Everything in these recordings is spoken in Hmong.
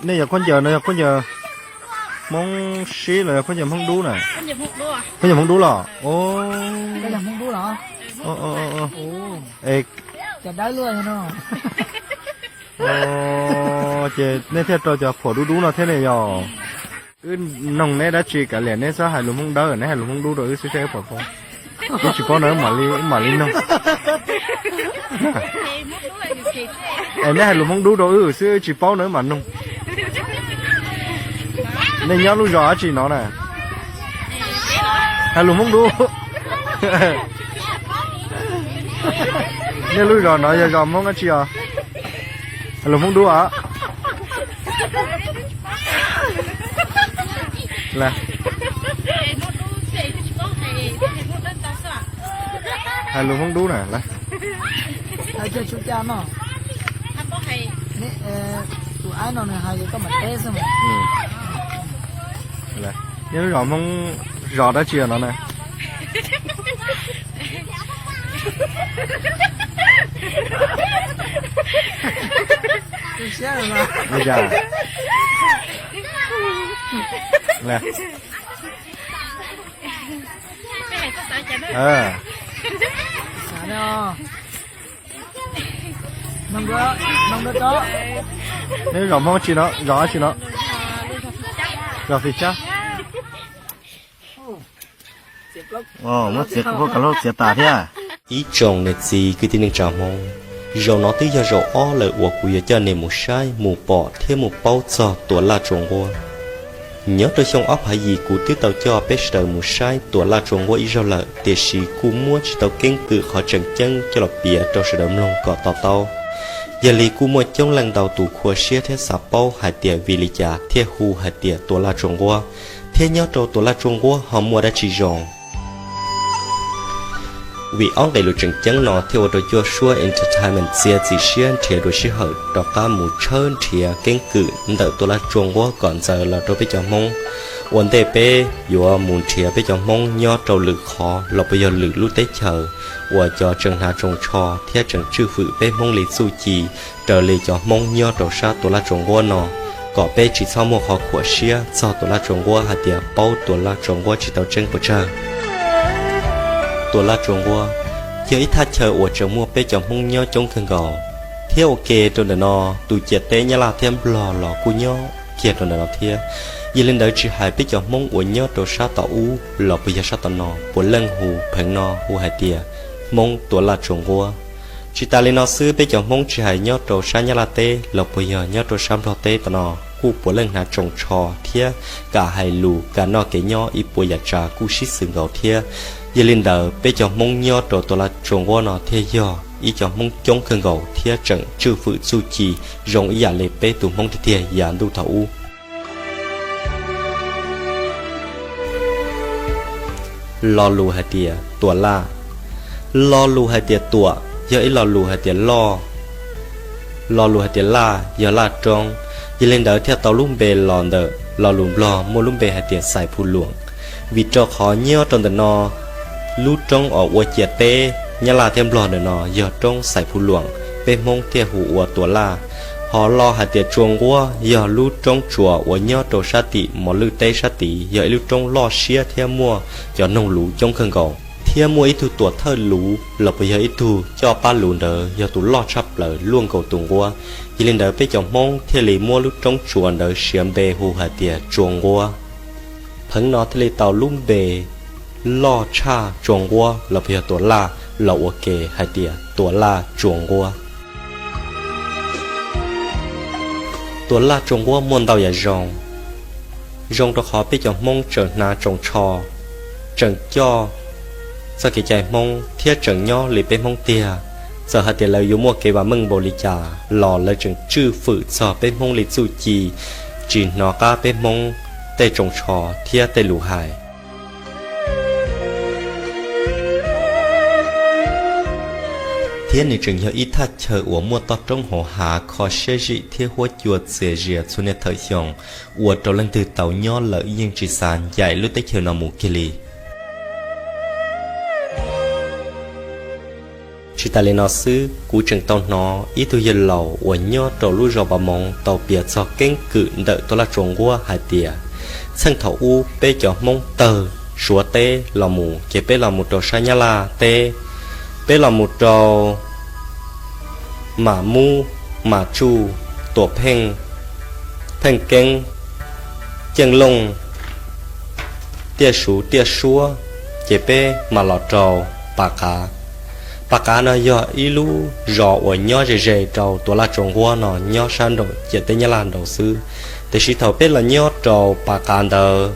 Nej yog khaub ncaws no yog khaub ncaws Hmoob Sib los yog khaub ncaws Hmoob Dub na? Khaub ncaws Hmoob Dub los? Es, ces nej thiaj rau cov phuam dub dub no thiab ne yog? Wb noog neb dab tsi kav liam neb txhob hais lus Hmoob Dawb, neb hais lus Hmoob Dub rau wb xwb saib wb puas paub. Wb tsis paub no wb mam li noog. Es neb hais lus Hmoob Dub rau wb xwb wb tsis paub no wb mam noog. Nej nyob lub zos dab tsi no na? Hais lus Hmoob Dub. Nej lub zos no yog zos Hmoob dab tsi os? Hais lus Hmoob Dub os. Hais lus Hmoob Dub na. Nej lub zos Hmoob zos dab tsi no na? Nej zos Hmoob tsi no, zos dab tsi no? Zos Fim Sab. Muab txiav kuv pab kav hlau txiav tas thiab. Ib tsoom niam txiv kwv tij neej tsa Hmoob, zaum no twb yog zaum ob lawm uas kuv yuav coj nej mus saib mus pom thiab mus paub txog Tuam Laj Tsua Nquab. Nyob rau xyoo ob phav yim kuv twb tau coj peb sawv daws mus saib Tuam Laj Tsua Nquab ib zaug lawm, tiam sis kuj muab tsis tau keeb kwm qhov tseem ceeb coj los piav rau sawv daws mloog kom to taub. Yog li kuj muaj coob leej ntau tus khuv siab thiab xav paub hais tias vim li cas thiaj hu hais tias Tuam Laj Tsua Nquab, thiab nyob rau Tuam Laj Tsua Nquab ho muaj dab tsi zoo. Vim ob nqe lus tseem ceeb no thiaj ua rau Cuaj Suab Entertainment txiav txim siab nrhiav dua sij hawm rov qab mus tshawb nrhiav keeb kwm ntawm Tuam Laj Tsua Nquab kom ntxaws los rau peb cov Hmoob. Ua ntej peb yuav mus nrhiav peb cov Hmoob nyob rau lwm qhov los puas yog lwm lub teb chaws uas cov tseem hnav tsoos tsho thiab tseem tswj fwm peb Hmoob li txuj ci raws li cov Hmoob nyob rau sab Tuam Laj Tsua Nquab no, kom peb tsis txhob muaj qhov khuam siab txog Tuam Laj Tsua Nquab hais tias paub Tuam Laj Tsua Nquab tsis tau tseeb puas tsawg. Tuam Laj Tsua Nquab yog ib thaj chaw uas tseem muaj peb cov Hmoob nyob coob kawg nkaus, thiab ua ke rau ntawm no tus ciam teb Nyab Laj thiab Nplog los kuj nyob kiag rau ntawm no thiab. Yog li ntawd tsis hais peb cov Hmoob uas nyob rau sab tom ub los puas yog sab tom no puav leej hu pheev no hu hais tias Hmoob Tuam Laj Tsua Nquab. Tsis tas li no xwb, peb cov Hmoob tsis hais nyob rau sab Nyab Laj teb los puas yog nyob rau sab Nplog teb tom no kuj puav leej hnav tsoos tsho thiab kam hais lus kam noj kev nyob ib puas yam tsav kuj sib xws nkaus thiab. Yog li ntawd peb cov Hmoob nyob rau Tuam Laj Tsua Nquab no thiaj yog ib cov Hmoob coob kawg nkaus thiab tseem tswj fwm txuj ci zoo ib yam li peb tus Hmoob tiag tiag yav ntuj thaum ub. Lo lus hais tias Tuam Laj. Lo lus hais tias Tuam yog ib lo lus hais tias loj, lo lus hais tias Laj yog laj roob. Yog li ntawd thiaj tau lub npe los ntawm lo lus Nplog muaj lub npe hais tias Xais Phu Luam, vim rau qhov nyob rau ntawm no lub roob uas ua ciam teb Nyab Laj thiab Nplog ntawm no yog roob Xais Phu Luam, peb Hmoob thiaj hu ua Tuam Laj. Ho lo hais tias Tsua Nquab yog lub roob tsuas uas nyob rau sab tim Mos Lwj teb sab tid, yog ib lub roob loj siab thiab muaj cov noog luv coob kawg nkaus, thiab muaj ib tug tuam thawj luv los puas yog ib tug coj pab luv ntawd yog tus loj tshaj plaws luaj nkaus tus nquab. Yog li ntawd peb cov Hmoob thiaj li muab lub roob tsuas ntawd siav npe hu hais tias Tsua Nquab. Pheev no thiaj li tau lub npe loj tshaj Tsua Nquab los puas yog Tuam Laj los ua ke hais tias Tuam Laj Tsua Nquab. Tuam Laj Tsua Nquab muaj ntau yam zoo. Zoo rau qhov peb cov Hmoob tseem hnav tsoos tsho, tseem coj txoj kev cai Hmoob thiab tseem nyob li peb Hmoob tiag. Txawm hais tias lawv yuav muaj kev vam meej npaum li cas los lawv tseem tswj fwm txog peb Hmoob li txuj ci, tsis hnov qab peb Hmoob tej tsoos tsho thiab tej lus hais. Thiab nws tseem yog ib thaj chaw uas muaj toj roob hauv hav kho siab zim thiab huab cua txias zias txhua niaj thawm xyoo, ua rau leej twg tau nyob lawm yeej tsis xav ncaim lub teb chaws no mus kiag li. Tsis tas li no xwb, kuv tseem tau hnov ib tug yawg laus uas nyob rau lub zos Npab Moov tau piav txog keeb kwm ntawm Tuam Laj Tsua Nquab hais tias, txheej thaum ub peb cov Hmoob tawg Suav teb los mus ces peb los mus rau sab Nyab Laj teb, peb los mus rau Mam Mub, Mam Tsuj, Tuam Pheej, Pheej Keeb, Ceej Looj, Tiaj Suv, Tiaj Suab, ces peb mam los rau Pas Qav. Pas Qav no yog ib lub zos uas nyob ze ze rau Tuam Laj Tsua Nquab no, nyob sab nraum ciam teb Nyab Laj nraud xwb. Tiam sis thaum peb los nyob rau Pas Qav ntawd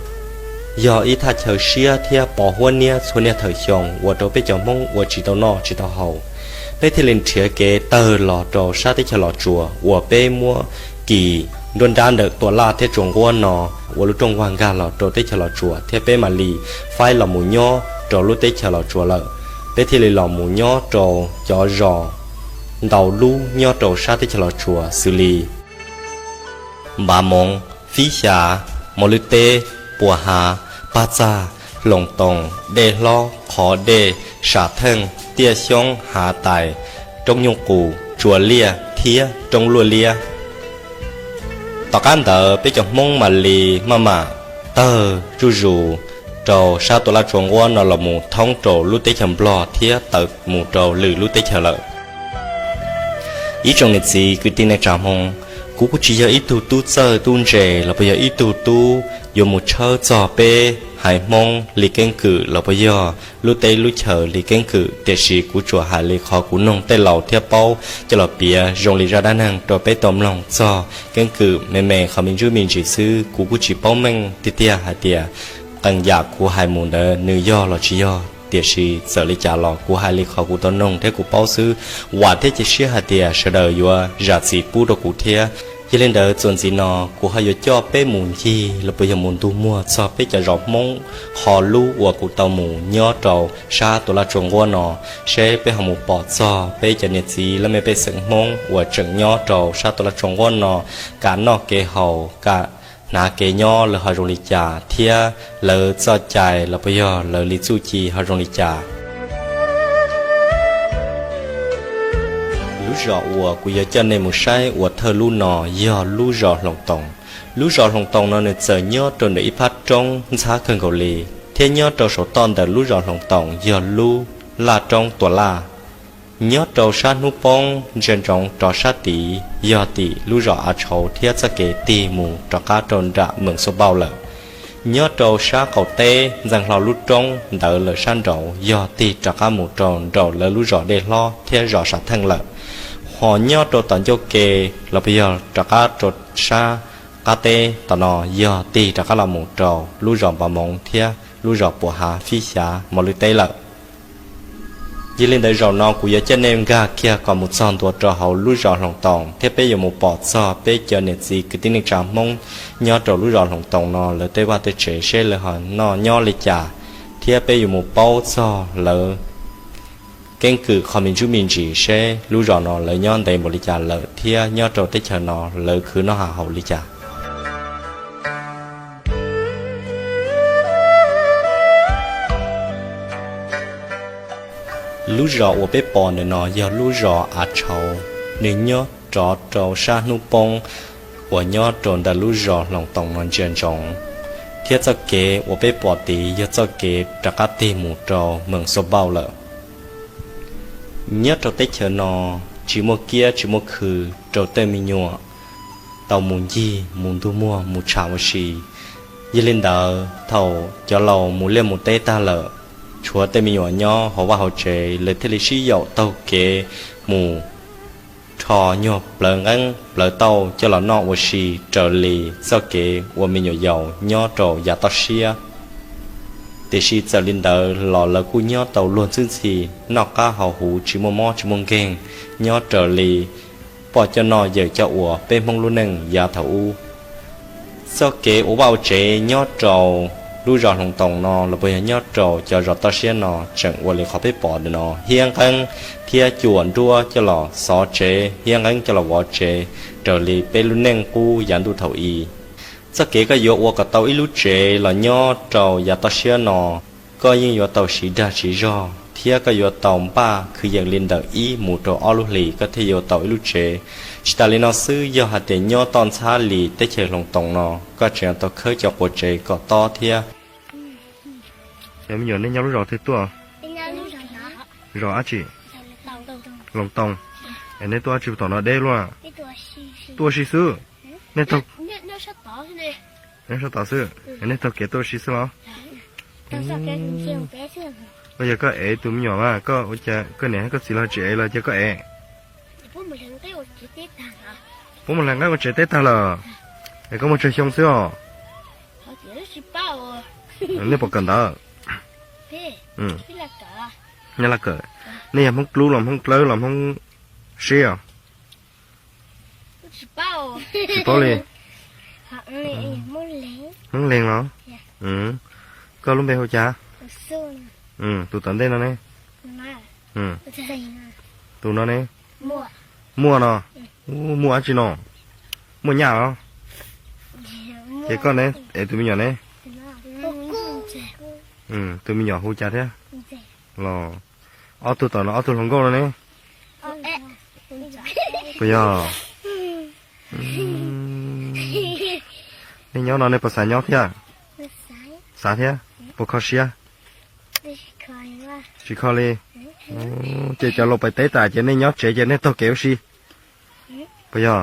yog ib thaj chaw siab thiab pos huab niab txhua niaj thawm xyoo ua rau peb cov Hmoob ua tsis tau noj tsis tau haus. Peb thiaj li nrhiav kev tawg los rau sab teb chaws Los Tsuas uas peb muab kis nruab nrab ntawm Tuam Laj thiab Tsua Nquab no ua lub rooj vag nkag los rau teb chaws Los Tsuas thiab peb mam li faib los mus nyob rau lub teb chaws Los Tsuas lawm. Peb thiaj li los mus nyob rau cov zos ntau lub nyob rau sab teb chaws Los Tsuas xws li Npab Moov, Fib Xyav, Mos Lwj Teb, Puas Hav, Paj Txag, Hloov Toos, Dej Hlob, Qhov Dej, Sam Theej, Tiaj Xyoob, Hav Tais, Roob Nyuj Qus, Tsua Liaj thiab Roob Luaj Liab. Tom qab ntawd peb cov Hmoob mam li maj mam tawg zuj zus rau sab Tuam Laj Tsua Nquab no los mus thoob rau lub teb chaws Nplog thiab tawm mus rau lwm lub teb chaws lawm. Ib tsoom niam txiv kwv tij neej tsa Hmoob, kuv kuj tsis yog ib tug tub txawj tub ntse los puas yog ib tug tub yuav mus tshawb txog peb haiv Hmoob li keeb kwm los puas yog lub teb lub chaws li keeb kwm, tiam sis kuv tsuas hais li qhov kuv noog tej laus thiab paub coj los piav zoo li zaj dab neeg rau peb tau mloog txog keeb kwm me me qhov me ntsuj me ntsis xwb. Kuv kuj tsis paub meej tiag tiag hais tias qee yam kuv hais mus ntawd nws yog los tsis yog, tiam sis txawm li cas los kuv hais li qhov kuv tau noog thiab kuv paub xwb, vam thiab cia siab hais tias sawv daws yuav zam txim pub rau kuv thiab. Yog li ntawd txuas ntxiv no kuv ho yuav coj peb mus ncig los puas yog mus ntu muag txog peb cov zos Hmoob qhov lub uas kuv tau mus nyob rau sab Tuam Laj Tsua Nquab no, seb peb ho mus pom txog peb cov niam txiv laj mej pej xeem Hmoob uas tseem nyob rau sab Tuam Laj Tsua Nquab no, kam noj kev haus, kam hnav kev nyob lawv ho zoo li cas thiab lawv txoj cai los puas yog lawv li txuj ci ho zoo li cas. Lub zos uas kuv yuav coj nej mus saib ua thawj lub no yog lub zos Hloov Toos. Lub zos Hloov Toos no nws txawm nyob rau ntawm ib phab roob ntxhab kawg nkaus li, thiab nyob rau saum toj ntawm lub zos Hloov Toos yog lub laj roob Tuam Laj. Nyob rau sab hnub poob ntsia ntsoov rov sab tid yog tim lub zos Av Tshauv thiab txoj kev tig mus rov qab rau nram Meem Xua Npauj lawm. Nyob rau sab qaum teb ntxeev hlo lub roob ntawd lawm sab nraud yog tig rov qab mus rau nraum lawv lub zos Dej Hlob thiab zos Sam Theej lawm. Ho nyob rau tom ncauj ke los puas yog rov qab rau sab qab teb tom no yog tig rov qab los mus rau lub zos Npab Moov thiab lub zos Puas Hav, Fib Xyav, Mos Lwj Teb lawm. Yog li ntawd zaum no kuv yuav coj nej nkag kiag kom mus txog ntua rau hauv lub zos Hloov Toos thiab peb yuav mus pom txog peb cov niam txiv kwv tij neej tsa Hmoob nyob rau lub zos Hloov Toos no lawv tej vaj tej tsev seb lawv ho noj nyob li cas, thiab peb yuav mus paub txog lawv keeb kwm qhov me ntsuj me ntsis seb lub zos no lawv nyob ntev npaum li cas lawm thiab nyob rau teb chaws no lawv khwv noj haus li cas. Lub zos uas peb pom ntawm no yog lub zos Av Tshauv, nws nyob rov rau sab hnub poob uas nyob rau ntawm lub zos Hloov Toos no ntsia ntsoov, thiab txoj kev uas peb pom tid yog txoj kev rov qab tig mus rau Meem Xua Npauj lawm. Nyob rau teb chaws no tsis muaj kiab tsis muaj khw rau tej me nyuam tau mus ncig mus ntug muag mus tsham ua si. Yog li ntawd thaum cov laus mus liaj mus teb tag lawm, tshuav tej me nyuam nyob hauv vaj hauv tsev, lawv thiaj li sib yaum taug kev mus rho nyuag plawv nqeeb plawv tauj coj los noj ua si raws li txoj kev ua me nyuam yaus nyob rau yav toj siab. Tiam sis txawm li ntawd los lawv kuj nyob tau luag ntxwb ntxhi, noj qab haus huv tsis muaj mob tsis muaj nkeeg, nyob raws li poj coj noj yawm coj ua peb Hmoob lub neej yav thaum ub. Txoj kev ua vaj ua tsev nyob rau lub zos Hloov Toos no los puas yog nyob rau cov zos toj siab no tseem ua li qhov peb pom ntawm no, hiab nqeeb thiab cuam nruab coj los xov tsev, hiab nqeeb coj los vov tsev raws li peb lub neej qub yav ntuj thaum i. Txoj kev koj yuav ua kom tau ib lub tsev los nyob rau yav toj siab no, koj yeej yuav tau siv dag siv zog thiab koj yuav tau npaj kwv yees li ntawm ib mus rau ob lub hlis koj thiaj yuav tau ib lub tsev. Tsis tas li no xwb, yog hais tias nyob toj ntxhab li teb chaws Hloov Toos no, koj tseem yuav tau khawb cov quav tsev kom tob thiab. Cov me nyuam, nej nyob lub zos twg tuaj? Zos dab tsi? Hloov Toos. Es nej tuaj dab tsi tom no deb luaj? Tuaj ua si xwb. Nej taug, nyob sab tod xwb. Es nej taug kev tuaj ua si xwb los? Ua yog koj ev tus me nyuam mas koj ua cas koj niam thiab koj txiv los tsis ev los cia koj ev? Puab mus hlais nqaij ua tsev teb tag lawm. Es koj muaj tsawg xyoo xwb os? Nej puas kawm ntawv? Nej laj kawm. Nej yog Hmoob Dlub los Hmoob Dlawb los Hmoob Sib os? Tsis paub li. Hmoob Leeg los? Koj lub npe hu cas? Tus tom ntej no ne? Tus no ne? Muaj no? Muaj dab tsi no? Muaj nyaj los? Ces koj ne, es tus me nyuam ne? Tus me nyuam hu cas thiab? Los ob tug tom no ob tug hluas nkauj no ne? Puas yog? Nej nyob no nej puas xav nyob thiab? Xav thiab. Puas kho siab? Tsis kho li. Ces cov laus pais teb tas ces nej nyob tsev ces nej taug kev ua si. Puas yog?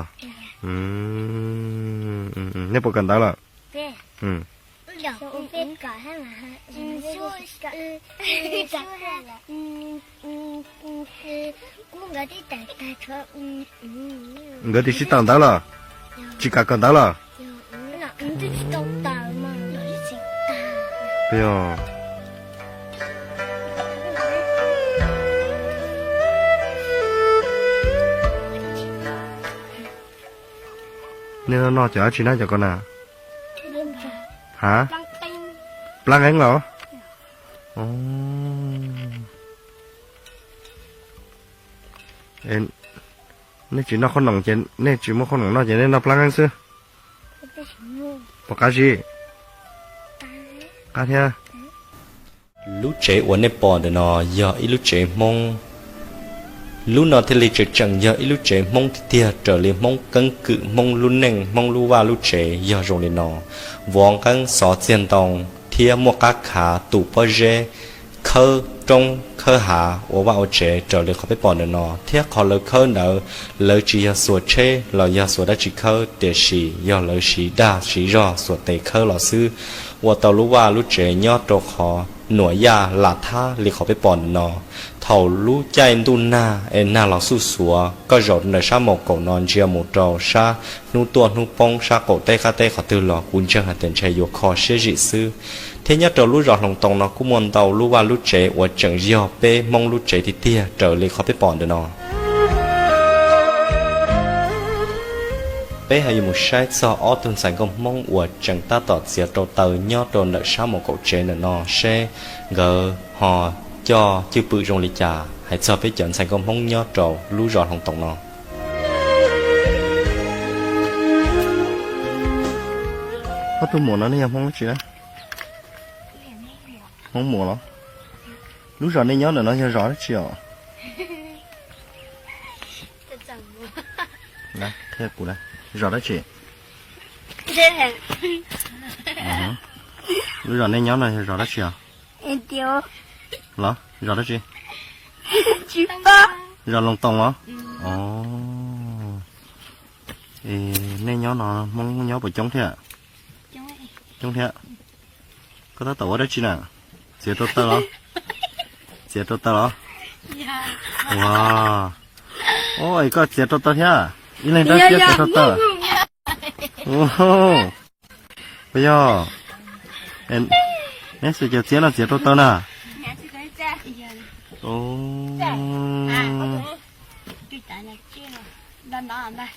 Nej puas kawm ntawv lawm? Nkawd twb tsis tawm ntawv lawm? Tsis kam kawm ntawv lawm? Nej no cov dab tsi na cov ko na? Ha? Plab nqeeb los? Nej tsis noj qhob noom ces, nej tsis muaj qhob noom noj ces nej noj plab nqeeb xwb. Puas qab zib? Qab thiab. Lub tsev uas nej pom ntawm no yog ib lub tsev Hmoob. Lub no thiaj li tseem tseem yog ib lub tsev Hmoob tiag tiag raws li Hmoob keeb kwm Hmoob lub neej Hmoob lub vaj lub tsev yog zoo li no. Vov nqeeb xov txiag ntoo thiab muaj qab khav tu pob zeb, khawb roob khawb hav ua vaj ua tsev raws li qhov peb pom ntawm no, thiab qhov lawv khawb ntawd lawv tsis yog xuas tsheb los yog xuas dab tsi khawb, tiam sis yog lawv siv dag siv zog xuas tes khawb los xwb, ua tau lub vaj lub tsev nyob rau qhov nuam yaj lam thab li qhov peb pom ntawm no. Thaum lub caij ntuj nag es nag los xuj xuav, koj zaum ntawm sab maus kaum no ntsia mus rau sab hnub tuaj hnub poob sab qaum teb qab teb qhov twg los kuv ntseeg hais tias ntshai yuav kho siab zim xwb. Thiab nyob rau lub zos Hloov Toos no kuj muaj ntau lub vaj lub tsev uas tseem yog peb Hmoob lub tsev tiag tiag raws li qhov peb pom ntawm no. Peb ho yuav mus saib txog ob tug ntxhais nkauj Hmoob uas tseem tab tom txiav rau taw nyob rau ntawm sab maus kaum tsev ntawm no seb nkawd ho coj cwj pwm zoo li cas hais txog peb cov ntxhais nkauj Hmoob nyob rau lub zos Hloov Toos no. Ob tug muam no nej yog Hmoob dab tsi na? Hmoob Muas los? Lub zos nej nyob ntawm no yog zos dab tsi os? Qhia kuv na, zos dab tsi? Lub zos nej nyob no yog zos dab tsi os? Los zos dab tsi? Zos Loos Toos los? Nej nyob no Hmoob nyob puas coob thiab? Coob thiab. Koj tab tom ua dab tsi na? Txiav rau taw los? Txiav rau taw los? Ua, o, koj txiav rau taw thiab? Ib leeg rau siab txiav rau taw. Puas yog? Neb xwm cov txiav no txiav rau taw na.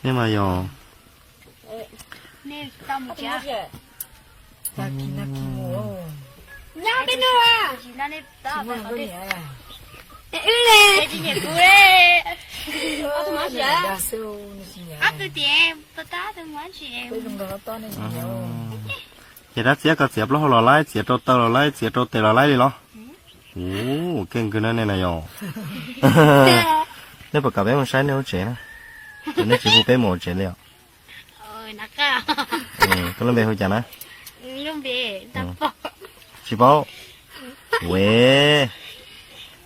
Nej mas yog Ces dab txiav ko txiav plaub hau los laib, txiav rau taw los laib, txiav rau tes los laib li los? Ua, keej kawg na nej na yog. Nej puas kam peb mus saib nej lub tsev na? Ces nej tsis hu peb mus tsev li os. Koj lub npe hu cas na? Tsis paub. Ue,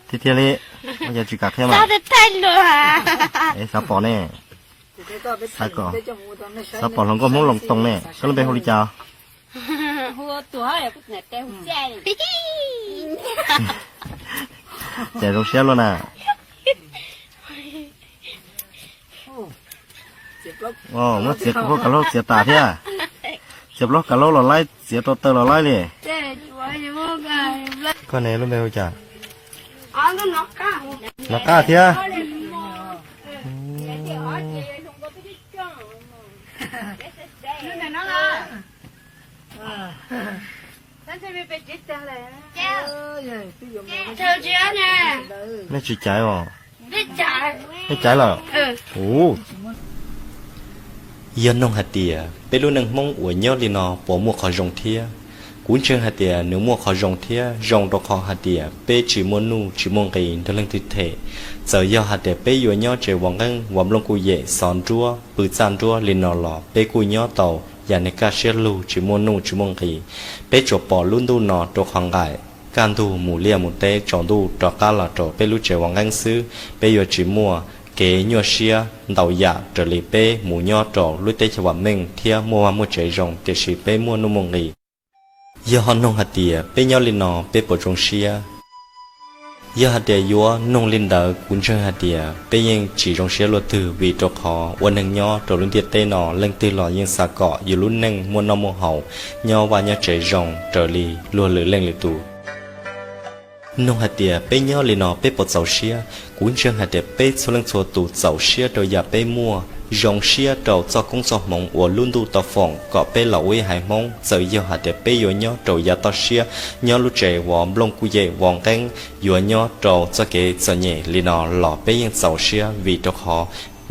tiag tiag li. Ua cas tsis kam qhia mas? Es xav pom ne. Xav kom, xav pom hluas nkauj Hmoob Loos Toos ne. Koj lub npe hu li cas? Ces zoo siab luaj na. Muab txiav plaub kav hlaub txiav tas thiab. Txiav plaub kav hlaub los laib, txiav rau taw los laib li. Koj ne lub npe hu cas? Nov Qab thiab. Nej tsis caiv os? Nej caiv lawm. Ua, yog noog hais tias peb lub neej Hmoob uas nyob li no puas muaj qhov zoo thiab? Kuv ntseeg hais tias nws muaj qhov zoo thiab, zoo rau qhov hais tias peb tsis muaj nuj tsis muaj nqis nrog leej twg them. Txawm yog hais tias peb yuav nyob tsev ua nqeeb ua nplooj kuj yem xov nruab pw txaj nruab li no los peb kuj nyob tau yam niag kaj siab lug tsis muaj nuj tsis muaj nqis. Peb tsuas pom lub ntuj no rau qhov nqaim, kaj ntug mus liaj mus teb, tsaus ntuj rov qab los rau peb lub tsev ua nqeeb xwb. Peb yuav tsis muaj kev nyuaj siab ntau yam raws li peb mus nyob rau lub teb chaws vam meej thiab muaj vaj muaj tsev zoo, tiam sis peb muaj nuj muaj nqis. Yog ho noog hais tias peb nyob li no peb puas zoo siab? Yog hais tias yuav noog li ntawd, kuv ntseeg hais tias peb yeej tsis zoo siab luaj twg, vim rau qhov ua neeg nyob rau lub ntiaj teb no leej twg los yeej xav kom yus lub neej muaj noj muaj haus, nyob vaj nyob tsev zoo raws li luag lwm leej lwm tus. Noog hais tias peb nyob li no peb puas txaus siab? Kuv ntseeg hais tias peb txhua leej txhua tus txaus siab rau yam peb muaj, zoo siab rau txoj koob txoj hmoov uas lub ntuj tau foom kom peb los ua ib haiv Hmoob. Txawm yog hais tias peb yuav nyob rau yav toj siab, nyob lub tsev uas nplooj kuj yem vov nqeeb, yuav nyob rau txoj kev txom nyem li no los peb yeej txaus siab, vim rau qhov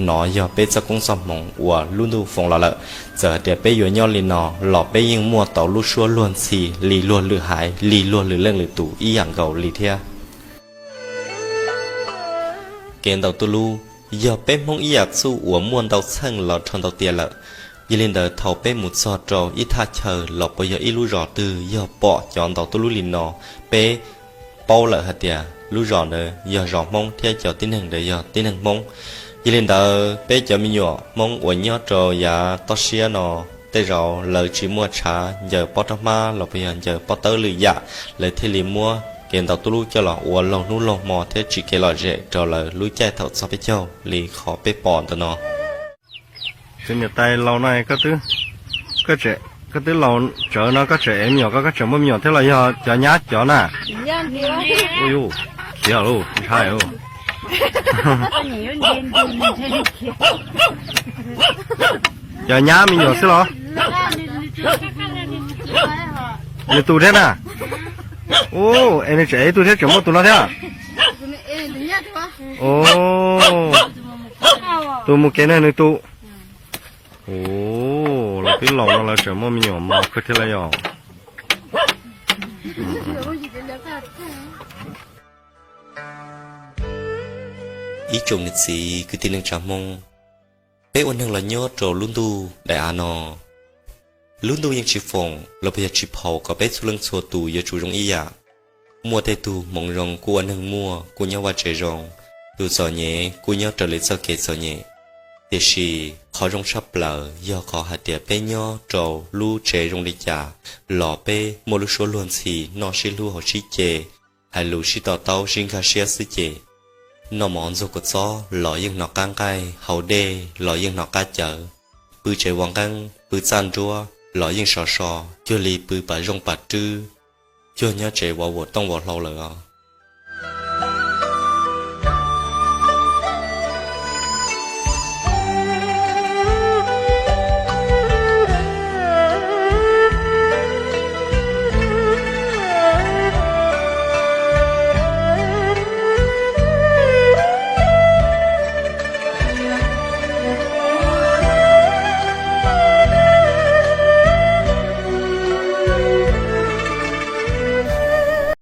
nov yog peb txoj koob txoj hmoov uas lub ntuj foom los lawm. Txawm hais tias peb yuav nyob li no los peb yeej muaj tau lub suab luag ntxhi li luag lwm haiv, li luag lwm leej lwm tus ib yam nkaus li thiab. Kev ntaus tuj lub yog peb Hmoob ib yam txuj uas muaj ntau txheej los rho ntau tiam lawm. Yog li ntawd thaum peb mus txog rau ib thaj chaw los puas yog ib lub zos twg yog pom cov ntaus tuj lub li no, peb paub lawm hais tias lub zos ntawd yog zos Hmoob thiab cov tib neeg ntawd yog tib neeg Hmoob. Yog li ntawd peb cov me nyuam Hmoob uas nyob rau yav toj siab no, tej zaum lawv tsis muaj tshav ncaws pob rab hmab los puas yog ncaws pob tawb lwm yam, lawv thiaj li muab kev ntaus tuj lub coj los ua laug hnub laug hmo thiab tsis kev lom zem rau lawv lub caij thaum txog peb caug li qhov peb pom ntawm no. Cov niam tais laus no, koj twb laus tsawv no koj tseem ev me nyuam, koj koj tseem muaj me nyuam thiab los yog cov nyab cov na? Khiav lawm, ntshai lawm. Cov nyab me nyuam xwb los? Nws tus thiab na? Ub, es nws tseem ev ib tug thiab tseem muaj tus no thiab? Tus mus kev na nws tus. Ub, lawv twb laus no lawv tseem muaj me nyuam mos kawg thiab lawm yog. Ib tsoom niam txiv kwv tij neej tsa Hmoob, peb ua neeg los nyob rau lub ntuj daim av no, lub ntuj yeej tsis foom los puas yog tsis phaum kom peb txhua leej txhua tus yuav tsum zoo ib yam. Muaj tej tug hmoov zoo kuj ua neeg muaj kuj nyob vaj tsev zoo, tus txom nyem kuj nyob raws li txoj kev txom nyem. Tiam sis qhov zoo tshaj plaws yog qhov hais tias peb nyob rau lub tsev zoo li cas los peb muaj lub suab luag ntxhi noj sib hlub haus sib ce, hais lus sib to taub sib nkag siab xwb ces noj mov ntxuag kua txob los yeej hnov qab nqaij, haus dej los yeej hnov qab cawv, pw tsev ua nqeeb pw txaj nruab los yeej sov so, cuag li pw pas zooj pas rwb, cuag nyob tsev vov vuam tooj vov hlau lawm os.